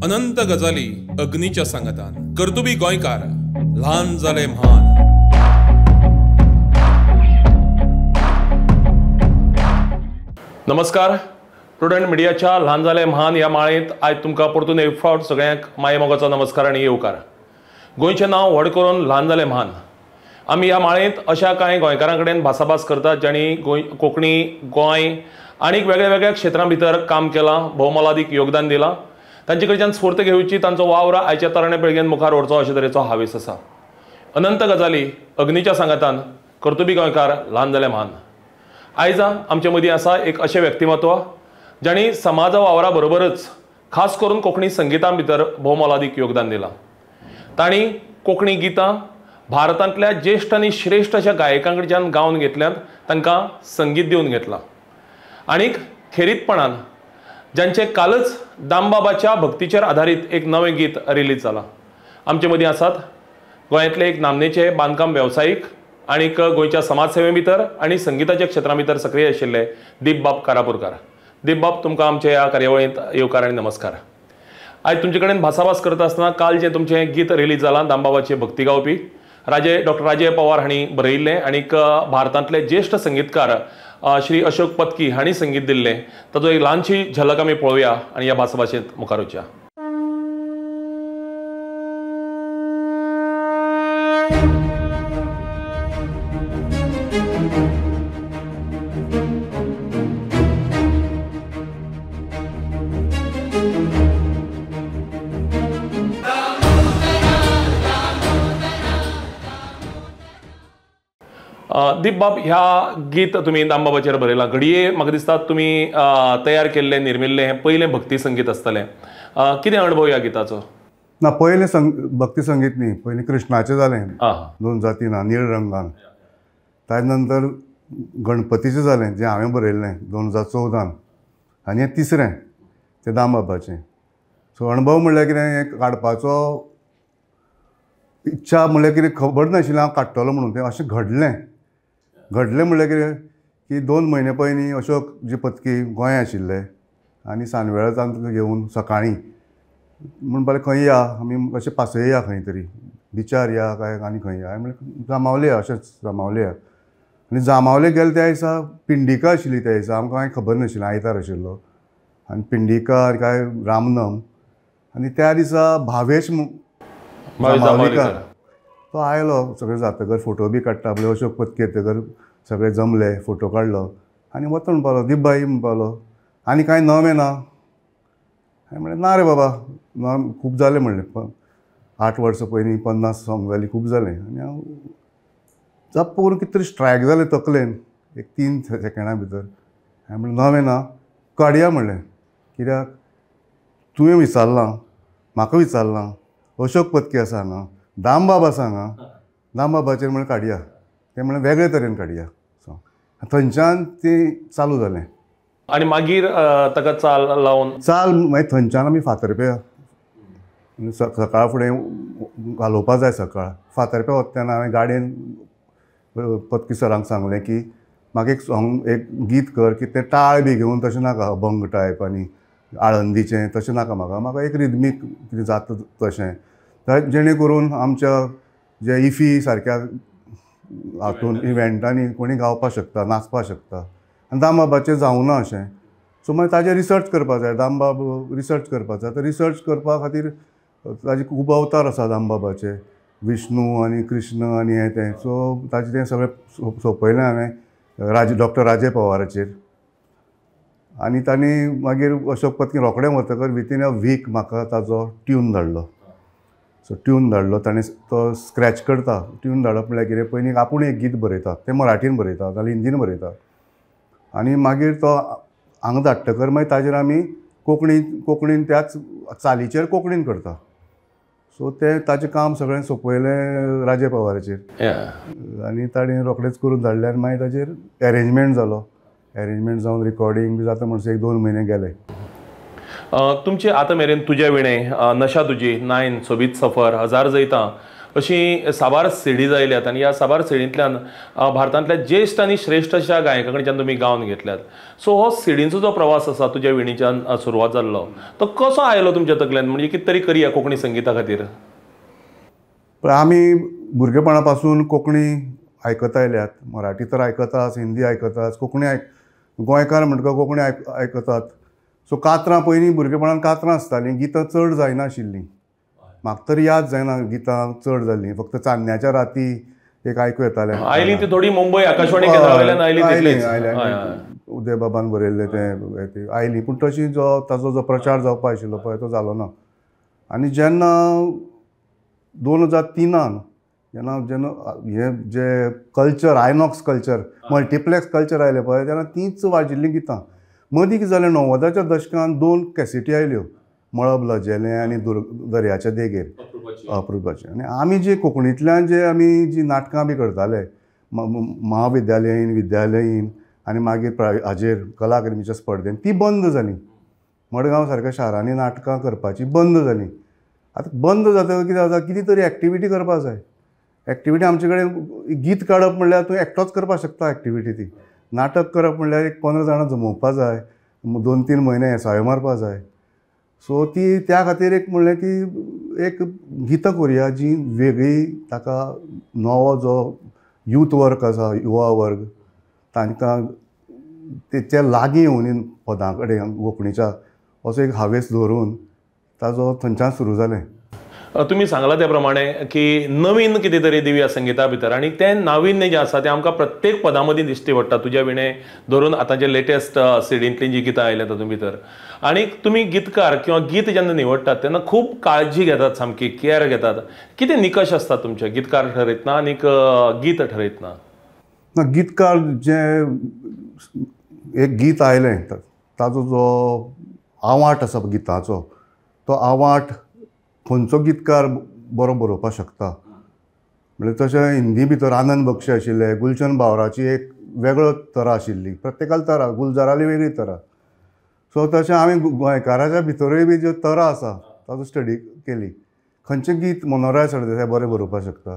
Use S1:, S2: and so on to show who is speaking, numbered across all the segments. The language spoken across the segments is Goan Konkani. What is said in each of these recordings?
S1: अनंत गजाली अग्नीच्या सांगातान. कर्तुबी गोंयकार, ल्हान जाले म्हान. नमस्कार, प्रुडंट मिडियाच्या ल्हान जाले म्हान ह्या माळेंत आयज तुमकां परतून एक फावट सगळ्यांक मायेमोगाचो नमस्कार आनी येवकार. गोंयचें नांव व्हड करून ल्हान जाले म्हान आमी ह्या माळेंत अशा कांय गोंयकारां कडेन भासाभास करतात जांणी गोंय, कोंकणी, गोंय आनी वेगळ्या वेगळ्या क्षेत्रां भितर काम केलां, भोवमोलादीक योगदान दिलां. तांचे कडच्यान स्फूर्त घेवची, तांचो वावर आयच्या तरणे पिळगेन मुखार व्हरचो अशे तरेचो हावेस आसा. अनंत गजाली अग्नीच्या सांगातान कर्तुबी गोंयकार, ल्हान जाले म्हान. आयज आमचे मदीं आसा एक अशें व्यक्तिमत्व जांणी समाज वावरा बरोबरच खास करून कोंकणी संगिता भितर भोवमोलादीक योगदान दिलां. तांणी कोंकणी गितां भारतांतल्या ज्येश्ठ आनी श्रेश्ठ अशा गायकां कडच्यान गावन घेतल्यांत, तांकां संगीत दिवन घेतलां. आनीक खेरीतपणान जांचें कालच दामबाबाच्या भक्तीचेर आधारीत एक नवें गीत रिलीज जालां. आमचे मदीं आसात गोंयांतले एक नामनेचे बांदकाम वेवसायीक आनीक गोंयच्या समाजसेवे भितर आनी संगिताच्या क्षेत्रां भितर सक्रीय आशिल्ले दीपबाब कारापूरकार. दीपबाब, तुमकां आमच्या ह्या कार्यावळींत येवकार आनी नमस्कार. आयज तुमचे कडेन भासाभास करता आसतना काल जें तुमचें गीत रिलीज जालां दामबाबाची भक्ती गावपी डॉक्टर राजे पवार हांणी बरयिल्लें आनीक भारतांतले ज्येश्ठ संगीतकार श्री अशोक पत्की हांणी संगीत दिल्लें, ताचो एक ल्हानशी झलक आमी पळोवया आनी ह्या भासाभाशेंत मुखार वचया. दीपबाब, ह्या गीत तुमी दामबाबाचेर बरयलां, घडये म्हाका दिसता तुमी तयार केल्लें निर्मिल्लें हें पयलें भक्ती संगीत आसतलें. कितें अणभव ह्या गिताचो?
S2: ना, पयलें भक्ती संगीत न्ही, पयलीं कृष्णाचें जालें 2003 नीळ रंगान. ताजे नंतर गणपतीचें जालें जें हांवें बरयल्लें 2014, आनी हें तिसरें तें दामबाबाचें. सो अणभव म्हणल्यार कितें, हें काडपाचो इच्छा म्हणल्यार कितें खबर नाशिल्लें हांव काडटलो म्हणून, तें अशें घडलें. घडलें म्हणल्यार कितें की 2 म्हयने पयलीं अशोक जी पत्की गोंया आशिल्ले आनी सांजवेळा तांकां घेवन सकाळीं म्हणपाक खंय या आमी, अशें पासय या खंय तरी बिचार या काय आनी खंय या, म्हणल्यार जामावले या, अशेंच जामावले या. आनी जामावले गेले त्या दिसा पिंडिका आशिल्ली, त्या दिसा आमकां कांय खबर नाशिल्लें, आयतार आशिल्लो आनी पिंडिका काय रामनम. आनी त्या दिसा भावेश जामावलीकर तो आयलो, सगळें जातकर फोटो बी काडटा आपले अशोक पत्की येतकर सगळे जमले, फोटो काडलो आनी वता म्हणपालो दीपबाई म्हणपालो आनी कांय नवें ना. हांवें म्हणलें ना रे बाबा, ना खूब जालें म्हणलें, 8 वर्सां पयलीं 50 सॉंग जालीं, खूब जालें. आनी हांव जप्प करून कितें तरी स्ट्रायक जालें तकलेन एक 3 सेकेंडा भितर. हांवें म्हणलें नवें ना, काडया म्हणलें, कित्याक तुवें विचारलां, म्हाका विचारलां, अशोक पत्की आसा हांगा, दामबाब आसा हांगा, दामबाबाचेर म्हणलें काडया, तें म्हणलें वेगळे तरेन काडया. सो थंयच्यान तें चालू जालें
S1: आनी मागीर ताका चाल लावन
S2: चाल मागीर थंयच्यान आमी फातर्प्या सकाळ फुडें घालोवपा जाय. सकाळ फातर्प्या वता तेन्ना हांवें गाडयेन पत्की सरांक सांगलें की म्हाका एक सॉंग, एक गीत कर की तें टाळ बी घेवन तशें नाका, अभंग टायप आनी आळंदीचें तशें नाका, म्हाका म्हाका एक रिदमीक कितें जाता तशें, जेणे करून आमच्या जे इफी सारक्या हातून इव्हेंटांनी कोणी गावपाक शकता, नाचपाक शकता. आनी दामबाबाचें जावना अशें. सो मागीर ताजेर रिसर्च करपा जाय, दामबाब रिसर्च करपा जाय. तर रिसर्च करपा खातीर ताजे खूब अवतार आसा दामबाबाचे, विष्णू आनी कृष्ण आनी हें तें. सो ताजें तें सगळें सोंपयलें हांवें डॉक्टर राजे पवाराचेर. आनी तांणी मागीर अशोक पत्की रोखडें वतकर विथीन अ वीक म्हाका ताजो ट्यून धाडलो. सो ट्यून धाडलो ताणें, तो स्क्रॅच करता. ट्यून धाडप म्हणल्यार कितें, पयलीं आपूण एक गीत बरयता, तें मराठीन बरयता जाल्यार हिंदीन बरयता, आनी मागीर तो हांगा धाडटकर मागीर ताजेर आमी कोंकणीन त्याच चालीचेर कोंकणीन करता. सो तें ताजें काम सगळें सोंपयलें राजे पवाराचेर आनी ताणें रोखडेंच करून धाडलें. आनी मागीर ताजेर एरेंजमेंट जालो, एरेंजमेंट जावन रिकॉर्डींग बी जाता म्हणसर 1-2 म्हयने गेले.
S1: तुमचे आतां मेरेन तुज्या विणें, नशा तुजी, नायन, सोबीत सफर, हजार जैतां अशी साबार सिडीज आयल्यात आनी ह्या साबार सिडींतल्यान भारतांतल्या ज्येश्ठ आनी श्रेश्ठ अशा गायकां कडच्यान तुमी गावन घेतल्यात. सो हो सिडींचो जो प्रवास आसा तुज्या विणीच्यान सुरवात जाल्लो तो कसो आयलो तुमच्या तकलेन, म्हणजे कितें तरी करया कोंकणी संगीता खातीर?
S2: पण आमी भुरगेपणा पासून कोंकणी आयकत आयल्यात. मराठी तर आयकताच, हिंदी आयकताच, कोंकणी गोंयकार म्हणटकच कोंकणी आयकतात. सो कातरां पयलीं भुरगेपणान कातरां आसतालीं, गितां चड जायनाशिल्लीं. म्हाका तर याद जायना गितां चड जाल्लीं, फक्त चान्न्याच्या राती एक आयकूं येतालें.
S1: आयली ती थोडी मुंबय आकाशवाणी केंद्रा वयल्यान आयली तितलीच,
S2: उदयबाबान बरयल्लें तें आयली, पूण तशी जो ताजो जो प्रचार जावपा आशिल्लो पळय तो जालो ना. आनी जेन्ना 2003 जेन्ना जेन्ना हें जे culture INOX culture multiplex culture आयलें पळय तेन्ना तींच वाजिल्लीं गितां. मदीं कितें जालें, 90च्या दशकान 2 कॅसेटी आयल्यो, मळब लजेलें आनी दर्याच्या देगेर अप्रुपाचें. आनी आमी जे कोंकणींतल्यान जे आमी जी नाटकां बी करताले महाविद्यालयीन, विद्यालयीन आनी मागीर हाजेर कला अकादमीच्या स्पर्धेन, ती बंद जाली. मडगांव सारक्या शारांनी नाटकां करपाची बंद जाली. आतां बंद जातकच कितें जाता, कितें तरी एक्टिविटी करपाक जाय. एक्टिविटी आमचे कडेन गीत काडप म्हणल्यार तूं एकटोच करपाक शकता एक्टिविटी ती. नाटक करप म्हणल्यार एक 15 जाणां जमोवपा जाय, 2-3 म्हयने एसायो मारपा जाय. सो ती त्या खातीर एक म्हणलें की एक गितां करुया जी वेगळी, ताका नवो जो यूथ वर्ग आसा, युवा वर्ग, तांकां तेच्या लागीं येवन पदां कडेन कोंकणीच्या असो एक हावेस धरून ताजो थंयच्यान सुरू जालें.
S1: तुमी सांगलां त्या प्रमाणे की नवीन कितें तरी दिवया संगीता भितर, आनी तें नाविन्य जें आसा तें आमकां प्रत्येक पदां मदीं दिश्टी पडटा. तुज्या विणें धरून आतांचे लेटेस्ट सिडींतलीं जीं गितां आयल्यात तातूंत भितर. आनी तुमी गीतकार किंवा गीत जेन्ना निवडटात तेन्ना खूब काळजी घेतात, सामकी केअर घेतात. कितें निकश आसता तुमचे गीतकार ठरयतना आनी गीत ठरयतना?
S2: ना, गीतकार जें एक गीत आयलें ताजो जो आवाट आसा गिताचो, तो आवाट खंयचो गीतकार बरो बरोवपाक शकता. म्हणल्यार तशें हिंदी भितर आनंद बक्षी आशिल्ले, गुलशन बावराची एक वेगळो तरा आशिल्ली, प्रत्येकाली तरा, गुलजाराली वेगळी तरा. सो तशें आमी गोंयकाराच्या भितरूय बी ज्यो तरा आसा ताजो स्टडी केली. खंयचें गीत मनोहरराय सरदेसाय बरें बरोवपाक शकता,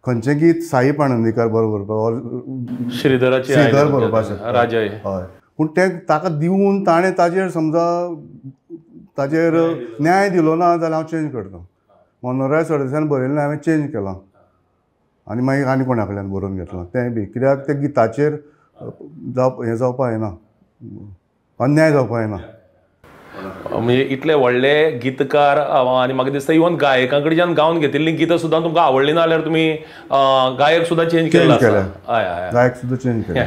S2: खंयचें गीत साई पाणंदीकर बरो बरोवपाक,
S1: श्रीधराची
S2: श्रीधर बरोवपाक शकता,
S1: राजय.
S2: हय, पूण तें ताका दिवन ताणें ताजेर समजा ताजेर न्याय दिलो ना जाल्यार हांव चेंज करता. मनोहरराय सरदेसायान बरयल्लें हांवें चेंज केलां आनी मागीर आनी कोणा कडल्यान बरोवन घेतलां तें बी, कित्याक त्या गिताचेर जावप हें जावपा येना, अन्याय जावपा येना.
S1: म्हणजे इतले व्हडले गीतकार आनी म्हाका दिसता इवन गायकां कडच्यान गावन घेतिल्लीं गितां सुद्दां तुमकां आवडलीं ना जाल्यार तुमी गायक सुद्दां चेंज केला. हय हय,
S2: गायक सुद्दां चेंज केले.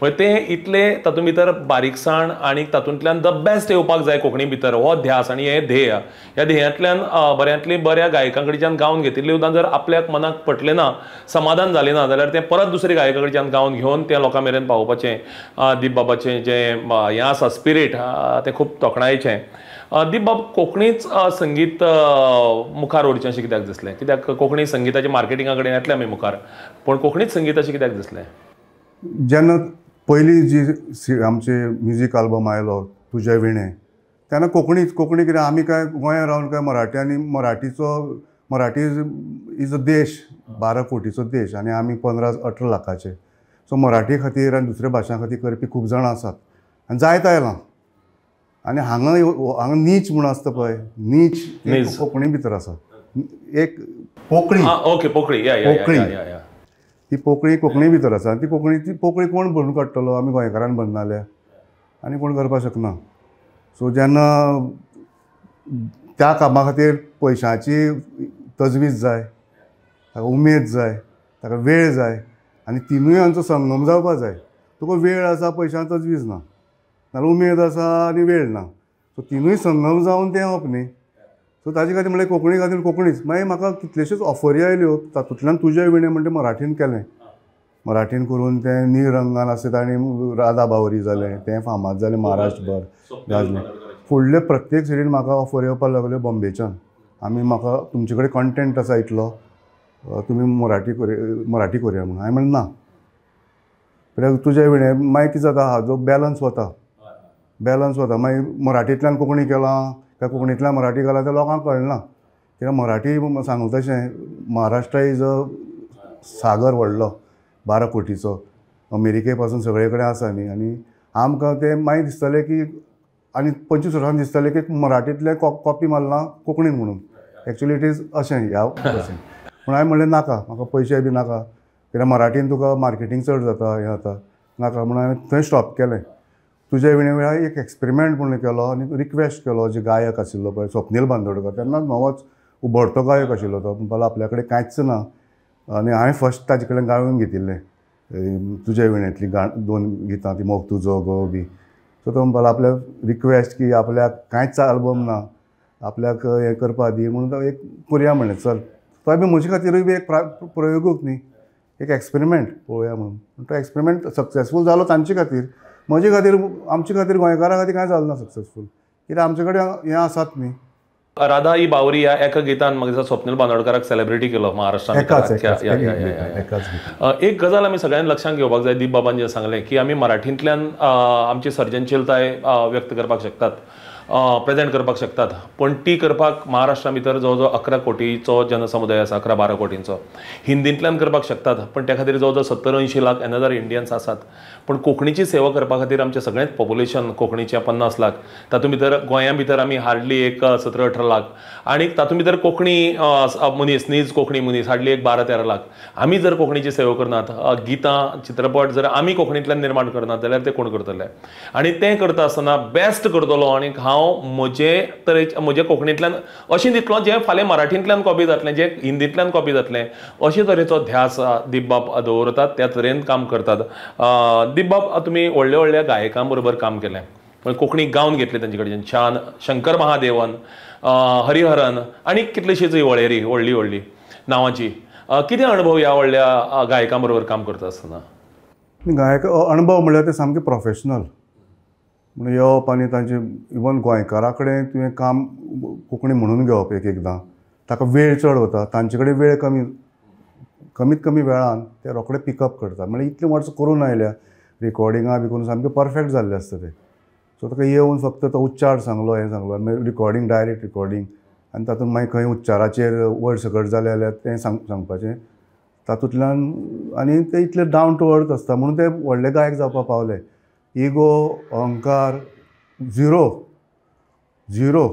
S1: म्हणजे तें इतले तातूंत भितर बारीकसाण आनी तातूंतल्यान the best येवपाक जाय कोंकणी भितर, हो ध्यास आनी हें ध्येय. ह्या ध्येयांतल्यान बऱ्यांतली बऱ्या गायकां कडच्यान गावन घेतिल्ली सुद्दां जर आपल्याक मनाक पटलें ना, समाधान जालें ना जाल्यार तें परत दुसऱ्या गायका कडच्यान गावन घेवन तें लोकां मेरेन पावोवपाचें दीप बाबाचें जें हें आसा स्पिरीट तें खूब तोखणायेचें. दीप बाब, कोंकणीच संगीत मुखार व्हरचें अशें कित्याक दिसलें? कित्याक कोंकणी संगीताच्या मार्केटिंगा कडेन येतले आमी मुखार, पूण कोंकणीच संगीत अशें कित्याक दिसलें?
S2: जेन्ना पयलीं जी आमचे म्युजीक आल्बम आयलो तुज्या विणें, तेन्ना कोंकणीच कोंकणी, कित्याक आमी काय गोंयांत रावन काय मराठी, आनी मराठीचो मराठी is a देश, 12 कोटीचो देश आनी आमी 15-18 लाखाचे. सो मराठी खातीर आनी दुसऱ्या भाशां खातीर करपी खूब जाणां आसात आनी जायत आयलां. आनी हांगा हांगा नीच म्हूण आसता पळय, नीच कोंकणी भितर आसा एक पोकळी.
S1: ओके, पोकळी,
S2: पोकळी, ती पोकळी कोंकणी भितर आसा. ती कोंकणी, ती पोकळी कोण भरून काडटलो? आमी गोंयकारान भरना जाल्यार आनी कोण करपाक शकना. सो जेन्ना त्या कामा खातीर पयशांची तजवीज जाय, ताका उमेद जाय, ताका वेळ जाय, आनी तिनूय हांचो संगम जावपा जाय. तुका वेळ आसा, पयशां तजवीज ना, नाल्यार उमेद आसा आनी वेळ ना. सो तिनूय संगम जावन तें येवप न्ही. सो ताजे खातीर म्हणल्यार कोंकणी खातीर कोंकणीच. मागीर म्हाका कितल्योश्योच ऑफरी आयल्यो, तातूंतल्यान तुज्या विणें म्हणटा मराठीन केलें. मराठीन करून तें निरंगान आसा ताणें राधा बावरी जालें, तें फामाद जालें महाराष्ट्रभर गाजलें. फुडले प्रत्येक सिडीन म्हाका ऑफर येवपाक लागल्यो बॉम्बेच्यान, आमी म्हाका तुमचे कडेन कंटेंट आसा इतलो, तुमी मराठी मराठी करुया म्हणून. हांवें म्हणलें ना, कित्याक तुज्या विणें मागीर कितें जाता, हाजो बॅलन्स वता, बॅलन्स वता. मागीर मराठींतल्यान कोंकणी केलां काय कोंकणींतल्यान मराठी केलां तें लोकांक कळना. कित्याक मराठी सांगता तशें महाराष्ट्र is a सागर व्हडलो 12 कोटीचो, अमेरिके पासून सगळे कडेन आसा न्ही. आनी आमकां तें मागीर दिसतलें की आनी 25 वर्सां दिसतलें की मराठींतलें कॉपी मारलां कोंकणीन म्हणून. एक्चुली it is अशें ह्या भशेन. पूण हांवें म्हणलें नाका, म्हाका पयशे बी नाका, कित्याक मराठीन तुका मार्केटींग चड जाता, हें जाता, नाका म्हणून हांवें थंय स्टॉप केलें. तुजे विणे वेळार एक एक्सपेरिमेंट म्हणून केलो आनी रिक्वेस्ट केलो जे गायक आशिल्लो पळय स्वप्नील बांदोडकर, तेन्ना नवोच उबडतो गायक आशिल्लो तो, म्हणपाक आपल्या कडेन कांयच ना आनी हांवें फर्स्ट ताजे कडेन गावून घेतिल्लें तुजे विणेंतलीं 2 गितां, ती मोग तुजो गो बी. सो तो म्हणपाक आपल्याक रिक्वेस्ट की आपल्याक कांयच आल्बम ना, आपल्याक हें करपा दी म्हणून तो एक करुया म्हणलें चल. तो बी म्हजे खातीरूय बी एक प्रयोगूच न्ही, एक एक्सपेरिमेंट पळोवया म्हणून. तो एक्सपेरिमेंट सक्सेसफूल जालो तांचे खातीर, म्हजे खातीर, आमचे खातीर, गोंयकारां खातीर कांय जालें ना सक्सेसफूल, कित्याक आमचे कडेन हें आसात न्ही.
S1: राधा ही बावरी ह्या एका गितान म्हाका स्वप्नील बांदोडकाराक सेलिब्रिटी केलो महाराष्ट्रान. एक गजाल आमी सगळ्यांनी लक्षांत घेवपाक जाय, दीप बाबान जें सांगलें की आमी मराठींतल्यान आमची सर्जनशीलताय व्यक्त करपाक शकतात, प्रेजेंट करपाक शकतात, पण ती करपाक महाराष्ट्रा भितर जवळ जवळ 11 कोटीचो जनसमुदाय आसा, 11-12 कोटींचो. हिंदींतल्यान करपाक शकतात, पण त्या खातीर जवळ जवळ 70-80 लाख एनदर इंडियन्स आसात. पण कोंकणीची सेवा करपा खातीर आमचें सगळेंच पॉप्युलेशन कोंकणीचें 50 लाख, तातूंत भितर गोंया भितर आमी हार्डली एक 17-18 लाख, आनी तातूंत भितर कोंकणी मनीस, नीज कोंकणी मनीस हार्डली एक 12-13 लाख. आमी जर कोंकणीची सेवा करनात, गितां चित्रपट जर आमी कोंकणींतल्यान निर्माण करनात जाल्यार ते कोण करतले? आनी तें करता आसतना बेस्ट करतलो आनी हांव म्हजे तरेचे म्हजे कोंकणींतल्यान अशें दितलो जें फाल्यां मराठींतल्यान कॉपी जातलें, जें हिंदींतल्यान कॉपी जातलें, अशे तरेचो ध्यास दीपबाब दवरतात, त्या तरेन काम करतात. दीपबाब, तुमी व्हडल्या व्हडल्या गायकां बरोबर काम केलें, कोंकणी गावन घेतली तांचे कडच्यान, शान, शंकर महादेवन, हरिहरन आनी कितलीशीच वळेरी व्हडली व्हडली नांवांची. कितें अणभव ह्या व्हडल्या गायकां बरोबर काम करता आसतना?
S2: गायक अणभव म्हणल्यार ते सामके प्रोफेशनल म्हणून येवप आनी तांचे इवन गोंयकारा कडेन तुवें काम कोंकणी म्हणून घेवप एक एकदां ताका वेळ चड वता, तांचे कडेन वेळ कमी, कमीत कमी वेळान ते रोखडे पिकअप करता. म्हणल्यार इतलीं वर्सां करून आयल्या रिकॉर्डिंगां बी करून सामकें परफेक्ट जाल्लें आसता तें. सो ताका येवन फक्त तो उच्चार सांगलो, हें सांगलो, मागीर रिकॉर्डिंग, डायरेक्ट रिकॉर्डिंग, आनी तातूंत मागीर खंय उच्चाराचेर वयर सकट जालें जाल्यार तें सांगपाचें तातूंतल्यान. आनी ते इतले डावन टू अर्थ आसता म्हणून ते व्हडले गायक जावपाक पावले. इगो, अहंकार झिरो झिरो.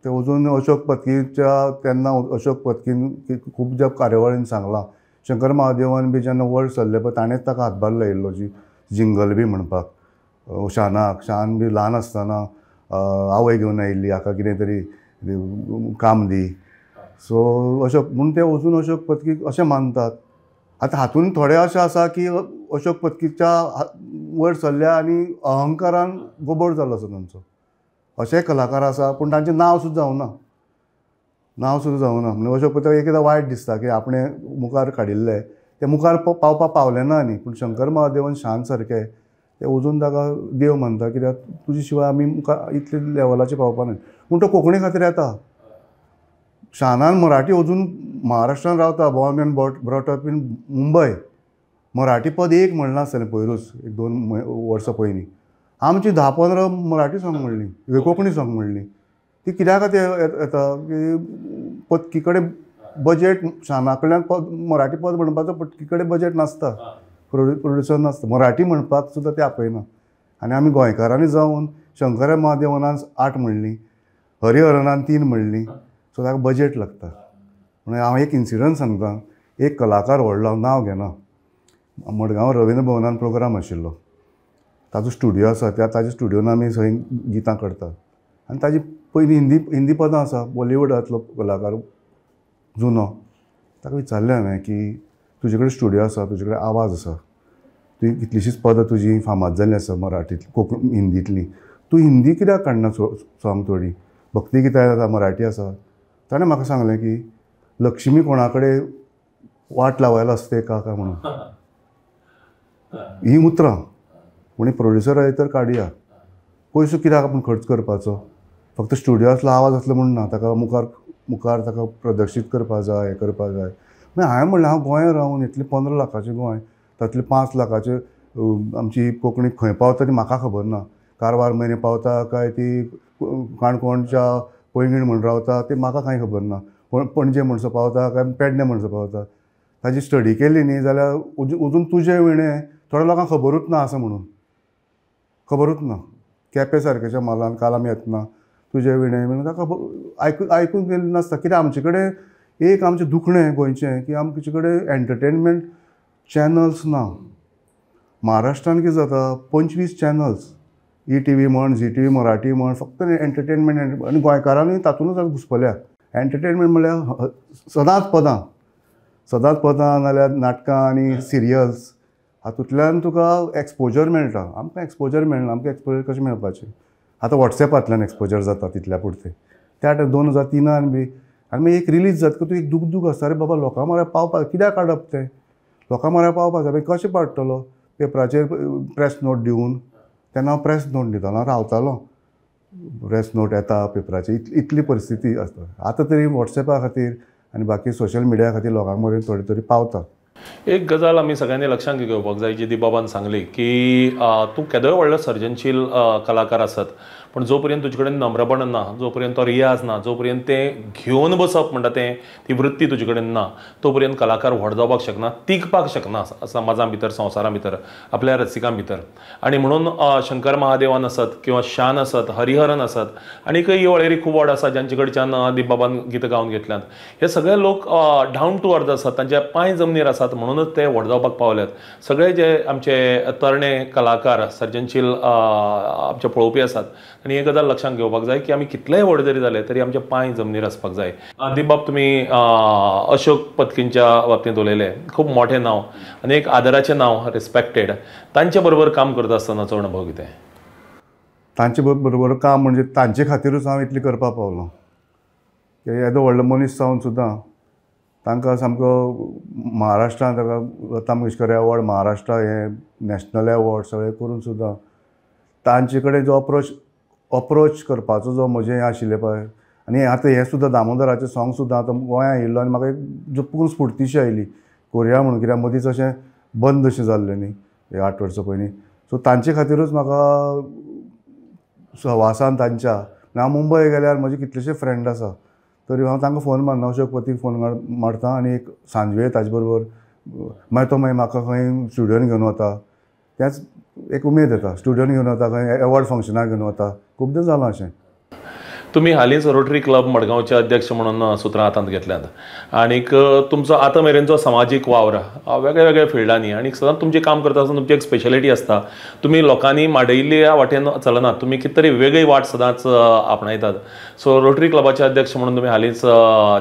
S2: ते अजून अशोक पत्कीच्या तेन्ना अशोक पत्कीन खूब ज्या कार्यावळीन सांगलां, शंकर महादेवन बी जेन्ना वयर सरले पळय ताणेंच ताका हातभार लायिल्लो जी जिंगल बी म्हणपाक. शानाक, शान बी ल्हान आसतना आवय घेवन आयिल्ली हाका कितें तरी काम दी. सो अशोक म्हूण ते अजून अशोक पत्कीक अशें मानतात. आतां हातूंत थोडे अशें आसा की अशोक पत्कीच्या वयर सरल्या आनी अहंकारान गोबोर जालो आसा तांचो. अशेय कलाकार आसा पूण तांचें नांव सुद्दां जावना, नांव सुद्दां जावना. म्हणजे अशोक पत्कीक एक एकदां वायट दिसता की आपणें मुखार काडिल्लें ते मुखार पावपाक पावलें ना न्ही. पूण शंकर महादेवन शान सारके ते अजून ताका देव मानता, कित्याक तुजे शिवाय आमी मुखार इतले लेवलाचेर पावपा न्हय. पूण तो कोंकणी खातीर येता. शानान मराठी अजून महाराष्ट्रान रावता, born and brought up in Mumbai. Marathi पद एक म्हणलां आसतलें पयरूच, 1-2 वर्सां पयलीं आमची 10-15 मराठी सॉंग म्हणली, कोंकणी सॉंग म्हणली. ती कित्याक खातीर येता की पत्की कडेन बजेट, शाना कडल्यान पद मराठी पद म्हणपाचो पत्की कडेन बजेट नासता, प्रोड्युसर नासता, मराठी म्हणपाक सुद्दां ते आपयना. आनी आमी गोंयकारांनी जावन शंकर महादेवनान 8 म्हणली, हरिहरनान 3 म्हणली. सो ताका बजेट लागता. म्हणून हांव एक इन्सिडंट सांगता. एक कलाकार व्हडलो, हांव नांव घेना, मडगांव रवींद्र भवनान प्रोग्राम आशिल्लो, ताजो स्टुडियो आसा, त्या ताज्या स्टुडियोन आमी थंय गितां करतात. आनी ताजी पयलीं हिंदी पदां आसा, बॉलिवूडांतलो कलाकार जुनो. ताका विचारलें हांवें की तुजे कडेन स्टुडियो आसा, तुजे कडेन आवाज आसा, तुवें कितलींशींच पदां तुजीं फामाद जाल्लीं आसा मराठींतलीं, कोंकणी, हिंदींतलीं, तूं हिंदी कित्याक काडना सॉंग थोडीं? भक्ती गितां आसा, मराठी आसा. ताणें म्हाका सांगलें की लक्ष्मी कोणा कडेन वाट लावायला असते का काय म्हणून. हीं उतरां कोणी प्रोड्युसर आहे तर काडया, पयसो कित्याक आपूण खर्च करपाचो? फक्त स्टुडियो आसलो, आवाज आसलो म्हूण ना, ताका मुखार मुखार ताका प्रदर्शीत करपा जाय, हें करपा जाय. मागीर हांवें म्हणलें हांव गोंयांत रावन इतलें 15 लाखाचें गोंय, तातूंतलें 5 लाखाचें आमची कोंकणी खंय पावता ती म्हाका खबर ना. कारवार म्हयने पावता काय ती काणकोणच्या पैंगीण म्हूण रावता ती म्हाका कांय खबर ना. पणजे म्हणसो पावता काय पेडणे म्हणसो पावता. ताजी स्टडी केली न्ही जाल्यार अजून तुजे विणें थोड्या लोकांक खबरूच ना आसा म्हणून, खबरूच ना. केपें सारकेच्या म्हालान काल आमी येतना तुजे विणें म्हणून ताका आयकून गेल्लें नासता. कित्याक आमचे कडेन एक आमचें दुखणें गोंयचें की आमचे कडेन एंटरटेनमेंट चॅनल्स ना. महाराष्ट्रान कितें जाता 25 चॅनल्स, ETV म्हण, ZTV Marathi म्हण, फक्त एंटरटेनमेंट. आनी गोंयकारांनी तातूंतच आतां घुसपल्या. एंटरटेनमेंट म्हणल्यार सदांच पदां, सदांच पदां नाल्यार नाटकां आनी सिरियल्स, हातूंतल्यान तुका एक्सपोजर मेळटा. आमकां एक्सपोजर मेळना. आमकां एक्सपोजर कशें मेळपाचें? आतां वॉट्सॅपांतल्यान एक्सपोजर जाता तितल्या पुरतें. त्या टायम 2003 बी आनी मागीर एक रिलीज जातकच तूं एक दुखदूख आसता, अरे बाबा लोकां म्हऱ्या पावपाक कित्याक काडप तें, लोकां म्हऱ्या पावपाक जाय, मागीर कशें पाडटलो? पेपराचेर प्रेस नोट दिवन, तेन्ना हांव प्रेस नोट दितालो, हांव रावतालो, प्रेस नोट येता पेपराचेर. इतली परिस्थिती आसता. आतां तरी वॉट्सॅपा खातीर आनी बाकी सोशल मिडिया खातीर लोकां मेरेन थोडे तरी पावता.
S1: एक गजाल आमी सगळ्यांनी लक्षांत घेवपाक जाय जी दीपबाबान सांगली की तूं केदोय व्हडलो सर्जनशील कलाकार आसत पण जो पर्यंत तुजे कडेन नम्रपण ना, जो पर्यंत तो रियाज ना, जो पर्यंत तें घेवन बसप म्हणटा तें ती वृत्ती तुजे कडेन ना, तो पर्यंत कलाकार व्हड जावपाक शकना, तिगपाक शकना समाजा भितर, संवसारा भितर, आपल्या रसिकां भितर. आनी म्हणून शंकर महादेवान आसत किंवा शान आसत, हरिहरन आसत, आनीकय ही वळेरी खूब व्हड आसा ज्यांचे कडच्यान दीपबाबान गितां गावन घेतल्यांत. हे सगळे लोक डावन टू अर्थ आसात, तांच्या पांय जमनीर आसात, म्हणूनच ते व्हड जावपाक पावल्यात. सगळे जे आमचे तरणे कलाकार सर्जनशील आमचे पळोवपी आसात आनी एक गजाल लक्षांत घेवपाक जाय की आमी कितलेय व्हड जरी जाले तरी आमचे पांय जमनीर आसपाक जाय. दीपबाब, तुमी अशोक पत्कींच्या बाबतींत उलयले, खूब मोठें नांव आनी एक आदराचें नांव, रिस्पेक्टेड. तांचे बरोबर काम करता आसतनाचो अणभव कितें?
S2: तांचे बरोबर काम म्हणजे तांचे खातीरूच हांव इतलें करपाक पावलो. येदो व्हडलो मनीस जावन सुद्दां तांकां सामको महाराष्ट्रांत ताका लता मंगेशकर एवॉर्ड, महाराष्ट्रा हें नॅशनल एवॉर्ड सगळें करून सुद्दां तांचे कडेन जो अप्रोच करपाचो जो म्हजें हें आशिल्लें पळय. आनी आतां हें सुद्दां दामोदराचें सोंग सुद्दां आतां गोंयांत येयल्लो आनी म्हाका एक जपून स्फुर्तीशी आयली कोरिया म्हणून, कित्याक मदींच अशें बंद अशें जाल्लें न्ही 8 वर्सां पयलीं. सो तांचे खातीरूच म्हाका सहवासान तांच्या, हांव मुंबय गेल्यार म्हजे कितलेशे फ्रेंड आसा तरी हांव तांकां फोन मारना, अशोक पतीक फोन मारता आनी एक सांजवेळ ताजे बरोबर मागीर तो मागीर म्हाका खंय स्टुडियोन घेवन वता, त्याच एक उमेद येता, स्टुडियोन घेवन वता, खंय एवॉर्ड फंक्शनाक घेवन वता, खुबदां जालां अशें.
S1: तुमी हालींच रोटरी क्लब मडगांवचे अध्यक्ष म्हणून सुत्रां हातांत घेतल्यांत आनीक तुमचो आतां मेरेनचो समाजीक वावर वेगळ्या वेगळ्या फिल्डांनी आनी सदांच तुमचें काम करता आसतना तुमची एक स्पेशलिटी आसता, तुमी लोकांनी माडयल्ल्या वाटेन चलनात, तुमी कितें तरी वेगळी वाट सदांच आपणायतात. सो रोटरी क्लबाचे अध्यक्ष म्हणून तुमी हालींच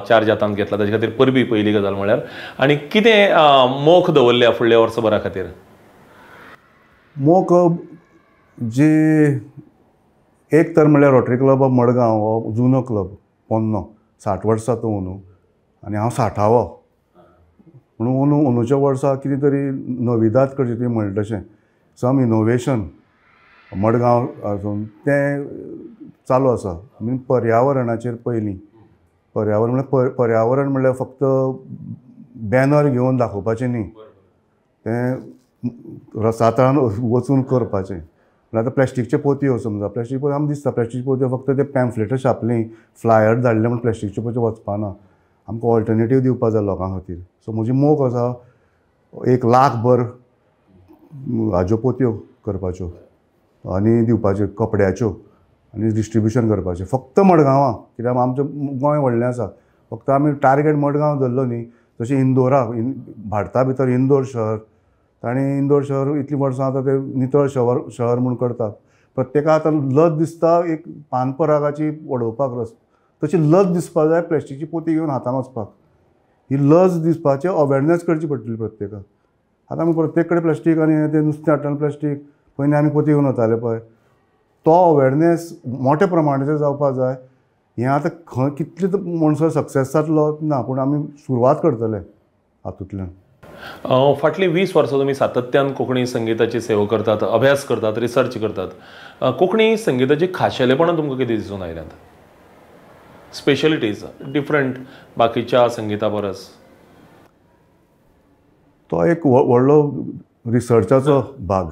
S1: चार्ज हातांत घेतला, ताजे खातीर परबी पयली गजाल म्हळ्यार. आनी कितें मोख दवरल्या फुडल्या वर्सभरा खातीर?
S2: मोख जी एक तर म्हणल्यार रोटरी क्लब ऑफ मडगांव हो जुनो क्लब, पोन्नो 60 वर्सां तो अंदू आनी हांव 60वो म्हणून अंदू अंदूच्या वर्सा कितें तरी नविदाद करची तुवें म्हणलें तशें सम इनोवेशन मडगांव आसून तें चालू आसा. आमी पर्यावरणाचेर पयलीं, पर्यावरण म्हणल्यार पर्यावरण म्हणल्यार फक्त बॅनर घेवन दाखोवपाचें न्ही, तें रसातळान वचून करपाचें. आतां प्लास्टिकच्यो पोतयो समजा, प्लास्टीक पोतयो आमकां दिसता, प्लास्टिकच्यो पोतयो फक्त ते पॅम्फलेटां छापलीं, फ्लायर धाडले म्हूण प्लास्टिकच्यो पोतयो वचपाना, आमकां ऑल्टरनेटीव दिवपा जाय लोकां खातीर. सो म्हजी मोख आसा 1 लाख भर हाज्यो पोतयो करपाच्यो आनी दिवपाच्यो कपड्याच्यो आनी डिस्ट्रिब्युशन करपाचें फक्त मडगांवां, कित्याक आमचें गोंय व्हडलें आसा, फक्त आमी टार्गेट मडगांव धरलो न्ही. तशें इंदोरा, भारता भितर इंदोर शहर, ताणें इंदोर शहर इतलीं वर्सां आतां ते नितळ शहर म्हूण करतात. प्रत्येकाक आतां लज दिसता एक पानपरागाची वडोवपाक रस, तशी लज दिसपा जाय प्लास्टिकची पोती घेवन हातान वचपाक. ही लज दिसपाची अवेरनेस करची पडटली प्रत्येकाक. आतां आमी प्रत्येक कडेन प्लास्टीक आनी तें नुस्तें हाडटना प्लास्टीक, पयलीं आमी पोती घेवन वताले पळय, तो अवेरनेस मोठ्या प्रमाणाचेर जावपाक जाय. हें आतां खंय कितले म्हणसर सक्सेस जातलो ना, पूण आमी सुरवात करतले हातूंतल्यान.
S1: फाटलीं 20 वर्सां तुमी सातत्यान कोंकणी संगीताची सेवा करतात, अभ्यास करतात, रिसर्च करतात. कोंकणी संगीताची खाशेलेपणां तुमकां कितें दिसून आयल्यांत? स्पेशलिटीज डिफरंट बाकीच्या संगीता परस?
S2: तो एक व्हडलो रिसर्चाचो भाग.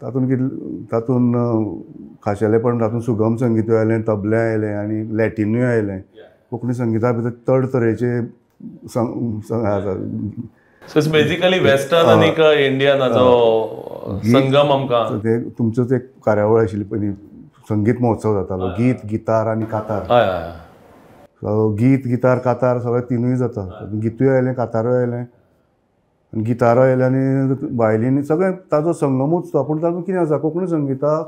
S2: तातूंत कितें, तातूंत खाशेलेपण, तातूंत सुगम संगीतूय आयलें, तबलें आयलें आनी लॅटिनूय आयलें. कोंकणी संगिता भितर चड तरेचे आसा.
S1: सो it's basically western आनी इंडियन हाचो संगम आमकां.
S2: ते तुमचोच एक कार्यावळ आशिल्ली पयलीं, संगीत महोत्सव जातालो, गीत गितार आनी कातार. सो गीत गितार कातार सगळें तिनूय जाता. गितूय आयलें, कातारूय आयलें, आनी गितारोय आयलें आनी वायलीन, सगळें ताजो संगमूच तो. पूण तातूंत कितें आसा, कोंकणी संगिता,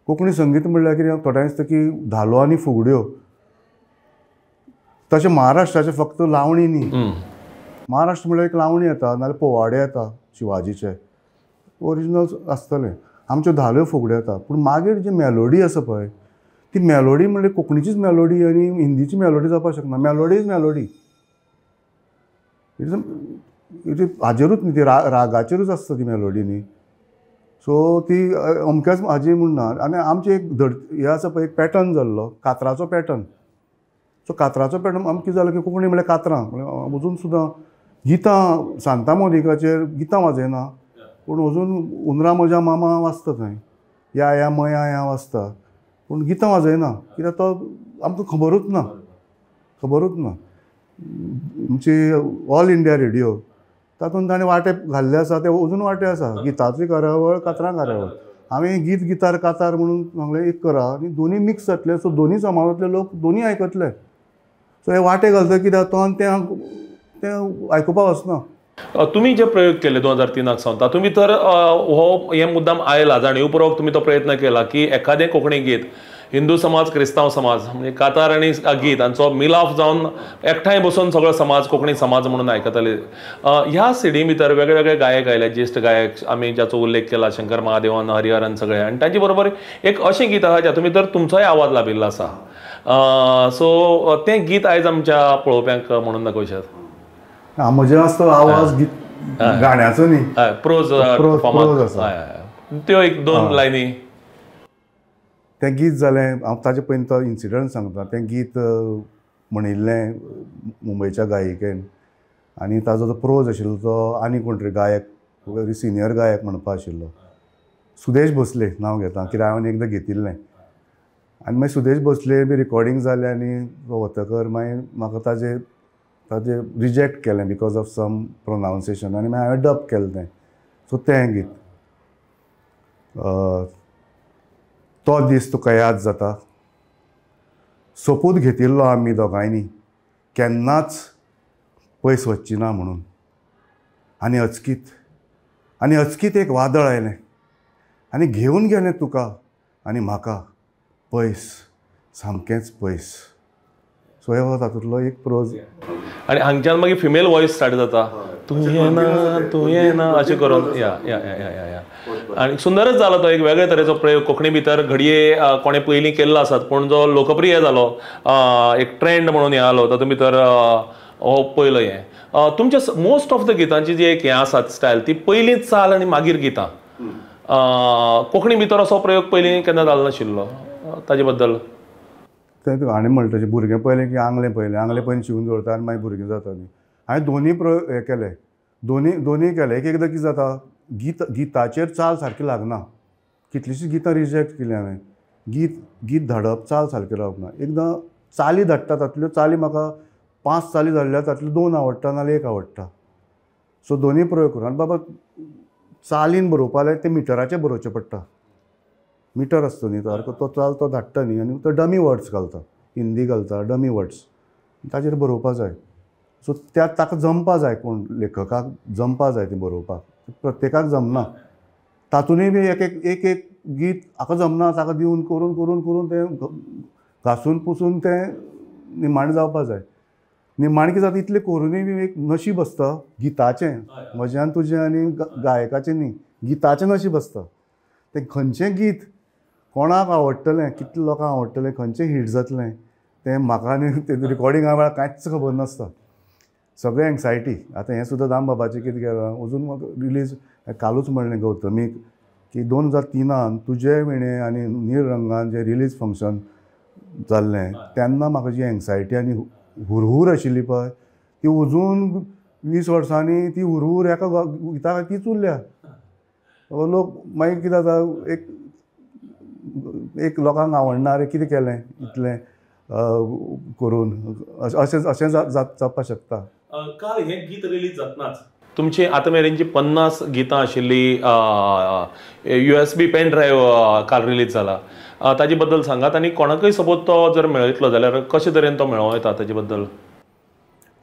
S2: कोंकणी संगीत म्हणल्यार कितें थोड्यांक दिसता की धालो आनी फुगड्यो. तशें महाराष्ट्राचें फक्त लावणी न्ही. महाराष्ट्र म्हणल्यार एक लावणी येता, नाजाल्यार पोवाडे येता शिवाजीचे ओरिजिनल आसतलें. आमच्यो धाल्यो फुगड्यो येता, पूण मागीर जी मेलोडी आसा पळय ती मेलोडी म्हणल्यार कोंकणीचीच मेलोडी आनी हिंदीची मेलोडी जावपाक शकना. Melody is melody, it is हाजेरूच न्ही, ती रागाचेरूच आसता ती मेलोडी न्ही. सो ती अमक्याच हाजी म्हूण ना. आनी आमची एक धड हें आसा पळय, एक पॅटर्न जाल्लो कातराचो पॅटर्न. सो कातराचो पॅटर्न आमकां कितें जालें की कोंकणी म्हणल्यार कातरां, म्हणल्यार अजून सुद्दां गितां सांता मोनिकाचेर गितां वाजयना, पूण अजून उंदरा म्हज्या मामा वाजता थंय, या या मया या वाजता, पूण गितां वाजयना कित्याक तो आमकां खबरूच ना, खबरूच ना. आमची ऑल इंडिया रेडियो तातूंत ताणें वांटे घाल्ले आसा, ते अजून वांटे आसा, गिताची कार्यावळ, कातरां कार्यावळ. आमी गीत गितार कातार म्हणून सांगलें एक करा आनी दोनी मिक्स जातले, सो दोनी समाजांतले लोक दोनी आयकतले. सो हे वांटे घालता कित्याक तो आनी तें आयकुपाक वचना.
S1: तुमी जे प्रयोग केले 2003 सावन, तातूंत भितर हो हे मुद्दाम आयला जाणीवपूर्वक तुमी तो प्रयत्न केला की एखादें कोंकणी गीत हिंदू समाज, क्रिस्तांव समाज, म्हणजे कातार आनी गीत हांचो मिलाफ जावन एकठांय बसून सगळो समाज कोंकणी समाज म्हणून आयकताले. ह्या सिडी भितर वेगळे वेगळे गायक आयले, ज्येश्ठ गायक आमी ज्याचो उल्लेख केला, शंकर महादेवन, हरिहरन सगळे, आनी तांचे बरोबर एक अशें गीत आसा ज्यातून भितर तुमचोय आवाज लाभिल्लो आसा. सो तें गीत आयज आमच्या पळोवप्यांक म्हणून दाखोवशात.
S2: म्हजें आसता आवाज गीत गाण्याचो न्ही,
S1: प्रोज आसा त्यो एक दोन लायनी.
S2: तें गीत जालें, हांव ताजे पयलीं तो इन्सिडंट सांगता. तें गीत म्हणिल्लें मुंबयच्या गायिकेन आनी ताजो जो प्रोज आशिल्लो तो आनी कोण तरी गायक, व्हेरी सिनियर गायक म्हणपा आशिल्लो, सुदेश भोसले नांव घेता, कित्याक हांवें एकदां घेतिल्लें. आनी मागीर सुदेश भोसले बी रिकॉर्डींग जालें आनी तो वतकर मागीर म्हाका ताजे ताजे रिजेक्ट केलें because of some pronunciation, आनी मागीर हांवें डब केलें तें. सो तें गीत तो दीस तुका याद जाता, सोपूत घेतिल्लो आमी दोगांयनी केन्नाच पयस वचची ना म्हणून, आनी अचकीत, आनी अचकीत एक वादळ आयलें आनी घेवन गेलें तुका आनी म्हाका पयस, सामकेंच पयस. सो हो तातूंतलो एक प्रोज.
S1: आनी हांगच्यान मागीर फिमेल वॉयस स्टार्ट जाता, तूं येना तूं येना अशें करून. या या या या या आनी सुंदरच जालो तो एक वेगळे तरेचो प्रयोग कोंकणी भितर घडये कोणें पयलीं केल्लो आसत, पूण जो लोकप्रिय जालो, एक ट्रेंड म्हणून हें आलो, तातूंत भितर हो पयलो हें. तुमच्या मोस्ट ऑफ the गितांची जी एक हें आसात स्टायल, ती पयलीं चाल आनी मागीर गितां. कोंकणी भितर असो प्रयोग पयलीं केन्ना जालो नाशिल्लो, ताजे बद्दल
S2: तें हाणें म्हणटा तशें भुरगें पळयलें की आंगलें पळयलें, आंगलें पयलीं शिवून दवरता आनी मागीर भुरगीं जाता न्ही. हांवें दोनी प्रयोग हें केले, दोनी केले. एक एकदां कितें जाता, गीत गिताचेर चाल सारकी लागना, कितलींशींच गितां रिजेक्ट केलीं हांवें. गीत गीत धाडप चाल सारकी रावप ना. एकदां चाली धाडटा, तातूंतल्यो चाली म्हाका 5 चाली धाडल्या, तातूंतल्यो 2 आवडटा नाजाल्यार 1 आवडटा. सो दोनी प्रयोग करून आनी बाबा चालीन बरोवपा जाल्यार तें मिटराचेर बरोवचें पडटा. मिटर आसता न्ही सारको, तो चाल तो धाडटा न्ही आनी तो डमी वर्ड्स घालता, हिंदी घालता, डमी वर्ड्स ताजेर बरोवपा जाय. सो त्या ताका जमपा जाय, कोण लेखकाक जमपा जाय तें बरोवपाक, प्रत्येकाक जमना. तातूंतय बी एक एक एक एक गीत हाका जमना, ताका दिवन करून करून करून तें घासून पुसून तें निमाणें जावपा जाय. निमाणें कितें जाता, इतलें करुनूय बी एक नशीब आसता गिताचें, म्हजें आनी तुजें आनी गायकाचें न्ही, गिताचें नशीब आसता. तें खंयचें गीत कोणाक आवडटलें, कितल्या लोकांक आवडटलें, खंयचें हिट जातलें तें म्हाका आनी तें रिकॉर्डिंगा वेळार कांयच खबर नासता. सगळें एन्सायटी. आतां हें सुद्दां दामबाबाचें कितें केलां, अजून म्हाका रिलीज कालूच म्हणलें गौतमीक की 2003 तुजे विणे आनी नीर रंगान जें रिलीज फंक्शन जाल्लें तेन्ना म्हाका जी एन्सायटी आनी हुरहूर आशिल्ली पळय, ती अजून 20 वर्सांनी ती हुरहूर एका गिताक तीच उरल्या. लोक मागीर कितें जाता, एक एक लोकांक आवडना, अरे कितें केलें इतलें. करून अशें अशें जावपाक शकता.
S1: काल हें गीत रिलीज जातनाच तुमची आतां मेरेनची 50 गितां आशिल्ली USB pen ड्रायव्ह काल रिलीज जाला, ताजे बद्दल सांगात आनी कोणाकूय सपोज तो जर मेळयतलो जाल्यार कशे तरेन तो मेळोवं येता ताजे बद्दल.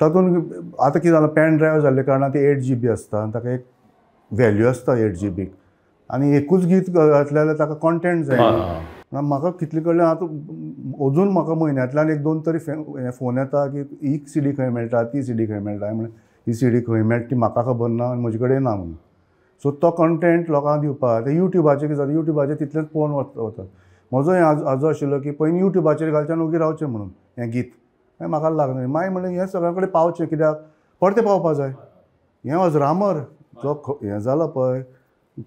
S2: तातूंत आतां कितें जालां, पेन ड्रायव्ह जाल्ले कारणान ती 8 GB आसता आनी ताका एक व्हॅल्यू आसता 8 GB आनी एकूच गीत घातलें जाल्यार ताका कॉन्टेंट जाय. म्हाका कितले कडल्यान आतां अजून म्हाका म्हयन्यांतल्यान 1-2 तरी फोन येता की ही CD खंय मेळटा, ती CD खंय मेळटा. म्हणून ही CD खंय मेळटा ती म्हाका खबर ना आनी म्हजे कडेन ना म्हणून. सो तो कंटेंट लोकांक दिवपाक. आतां युट्यूबाचेर कितें जाता, युट्यूबाचेर तितलेंच पळोवन वतात. म्हजो हें आजो आशिल्लो की पयलीं युट्यूबाचेर घालचें आनी ओगी रावचें म्हणून हें गीत मागीर म्हाका लागना. मागीर म्हणलें हें सगळ्यां कडेन पावचें, कित्याक परतें पावपा जाय. हें अजरामर जो हें जाला पळय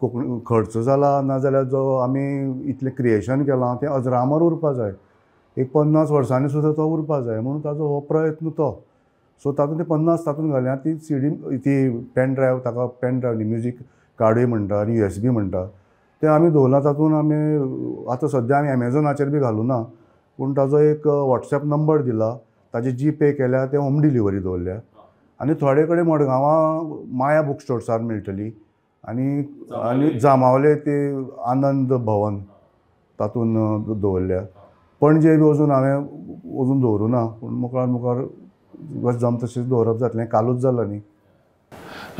S2: कोंकणी खर्च जाला, नाजाल्यार जो आमी इतलें क्रिएशन केलां तें अजरामर उरपा जाय. एक 50 वर्सांनी सुद्दां तो उरपा जाय म्हणून ताजो हो प्रयत्न तो. सो तातूंत ते 50 तातूंत घाल्या ती CD ती पेन ड्रायव्ह, ताका पेन ड्रायव्ह न्ही म्युजीक कार्डूय म्हणटा आनी USB म्हणटा, तें आमी दवरलां. तातूंत आमी आतां सद्या आमी एमेझॉनाचेर बी घालूना, पूण ताजो एक वॉट्सएप नंबर दिला, ताजे जीपे केल्या, ते होम डिलिव्हरी दवरल्या. आनी थोडे कडेन मडगांवां माया बूक स्टोर्सार मेळटली आनी आनी जांबावले ते आनंद भवन तातूंत दवरल्या. पणजे बी अजून हांवें अजून दवरूं ना, पूण मुखार मुखार बस जम तशेंच दवरप जातलें. कालूच जाला न्ही.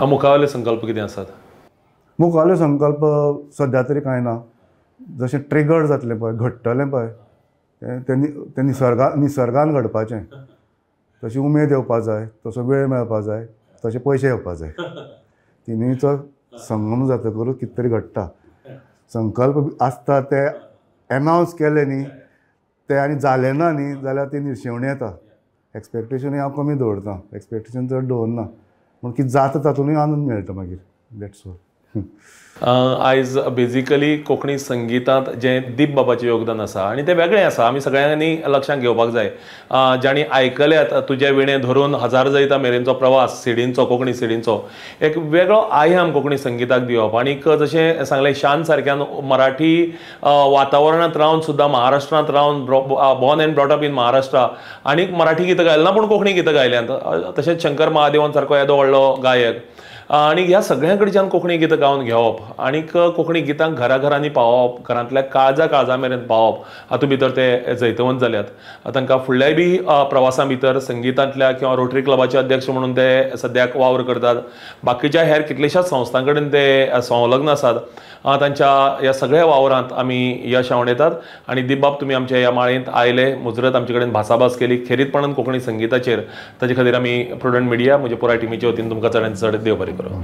S1: मुखावले संकल्प कितें आसात?
S2: मुखावले संकल्प सद्या तरी कांय ना. जशें ट्रिगर जातलें पळय, घडटलें पळय तें निसर्गान घडपाचें. तशी उमेद येवपा जाय, तसो वेळ मेळपा जाय, तशे पयशे येवपा जाय. तिनूयचो संगम जातकूच कितें तरी घडटा. संकल्प आसता ते एनावन्स केले न्ही ते आनी जालें ना न्ही जाल्यार ती निर्शेवणी येता. एक्सपेक्टेशनूय हांव कमी दवरता, एक्सपेक्टेशन चड दवरना, पूण कितें जाता तातूंतय आनंद मेळटा मागीर. That's all.
S1: आयज बेजिकली कोंकणी संगितांत जें दीप बाबाचें योगदान आसा आनी तें वेगळें आसा, आमी सगळ्यांनी लक्षांत घेवपाक जाय. जांणी आयकल्यात तुजे विणें धरून 1000 जैता मेरेनचो प्रवास सिडींचो, कोंकणी सिडींचो एक वेगळो आयाम कोंकणी संगिताक दिवप. आनीक जशें सांगलें शान सारक्यान मराठी वातावरणांत रावन सुद्दां, महाराष्ट्रांत रावन, born and brought up in Maharashtra, आनीक मराठी गितां गायलीं ना पूण कोंकणी गितां गायल्यांत. तशेंच शंकर महादेवन सारको येदो व्हडलो गायक. आनी ह्या सगळ्यां कडच्यान कोंकणी गितां गावन घेवप आनीक कोंकणी गितांक घराघरांनी पावोवप, घरांतल्या काळजा काळजा मेरेन पावोवप, हातूंत भितर ते जैतवंत जाल्यात. तांकां फुडल्याय बी प्रवासां भितर संगितांतल्या किंवा रोटरी क्लबाचे अध्यक्ष म्हणून ते सद्याक वावर करतात, बाकीच्या हेर कितल्याशाच संस्थां कडेन ते संलग्न आसात. तांच्या ह्या सगळ्या वावरांत आमी यश आंवडेतात. आनी दीपबाब, तुमी आमच्या ह्या माळेंत आयले, मुजरत आमचे कडेन भासाभास केली खेरीतपणान कोंकणी संगिताचेर, ताजे खातीर आमी प्रुडंट मिडिया म्हज्या पुराय टिमीच्या वतीन तुमकां चडांत चड देव बरें करूं.